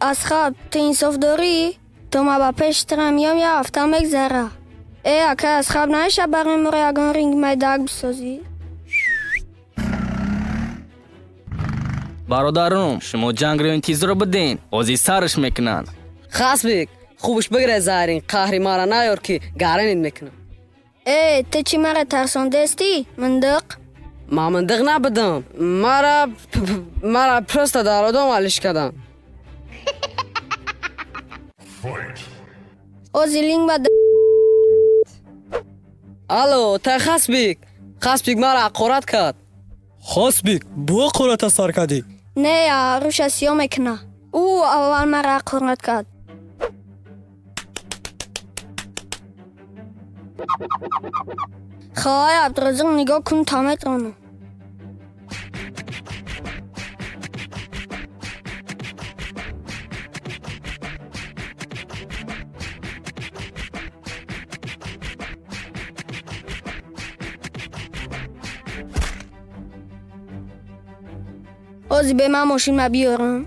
Асхаб, ту инсоф дорӣ? То ма ба пеши тира миём, як ҳафта мегзара. Э, акай Асхаб, намеша барои моро ягон ринг майдаак бисозӣ? Бародарум, шумо ҷангро интизоро бидин, ҳозир сарш мекунанд. Хасбик, хубш бигре, зарин қаҳри мара наёр, ки гаранит мекунам. Э, ту чӣ мара тарсондестӣ, миндиқ? Ман миндиқ набудам, мара просто дар одом алиш кардам. Ҳозир линг ба. Алло, та Хасбик, Хасбик мара ҳақорат кард. Хасбик, бу ҳақората сар кардӣ? Не, руша сиёҳ мекуна. Ӯ аввал мара ҳақорат кард. Хоҳай Абдуразиқ, нигоҳ кун, та метавонам. Ҳозир бе ман мошинма биёрам.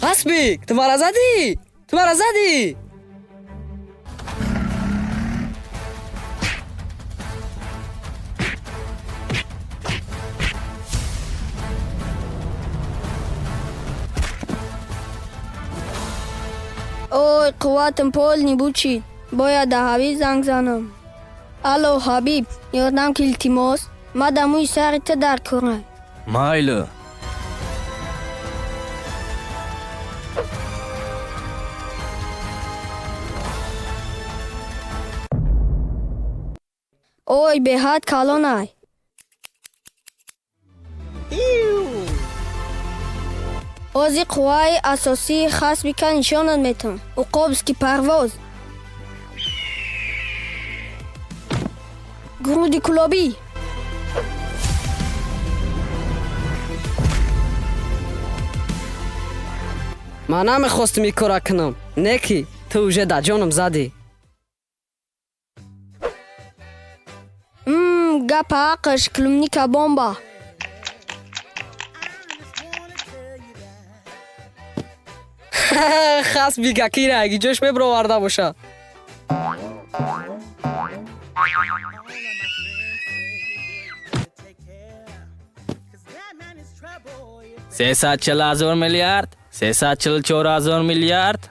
Хасбик, ту мара задӣ, ту мара задӣ. Ой, қувватам полный бучид, бояд да Ҳабиб занг занам. Алло, Ҳабиб, ёрдам ки, илтимос, ма да мӯи сари ту дар корам. Майли. Ой, беҳад калонай. Ҳозир қувваи асосии Хасбика нишонат метавон. Уқобский парвоз, груди кулобӣ. Ман намехостам ин кора кунам, не ки ту уже дар ҷонам задӣ. Гапа ҳаққаш, клубника бомба. Хасбик акира аги ҷош мебироварда бошад. 340 ҳазор миллиард, 344 ҳазор миллиард.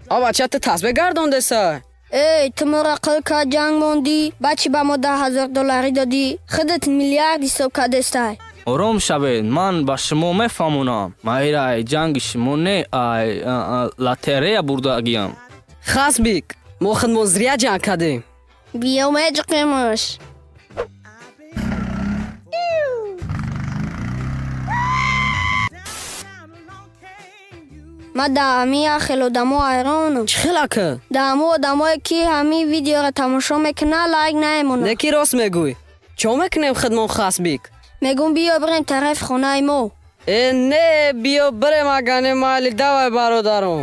А бача, ту тасбеҳ гардондеса? Эй, ту моро қил кард, ҷанг мондӣ, баъд чӣ ба мо 10 000 долларӣ додӣ? Худат миллиард ҳисоб кардестай. Ором шавед, ман ба шумо мефаҳмонам. Ман ира ай ҷанги шумо не, ай лотерея бурдагиям. Хасбик, мо худмон зря ҷанг кардем. Биё, меҷиқемаш. Ман дар ҳамин як хел одамо ҳайронам. Чӣ хел, ака? Дар ҳамон одамое, ки ҳамин видеоро тамошо мекунад, лайк намемонад. Не ки рост мегӯй, чо мекунем худмон, Хасбик? Мегӯм, биё бирем тарафи хонаи мо. Э, не, биё бирем, агане майли, давай, бародаром.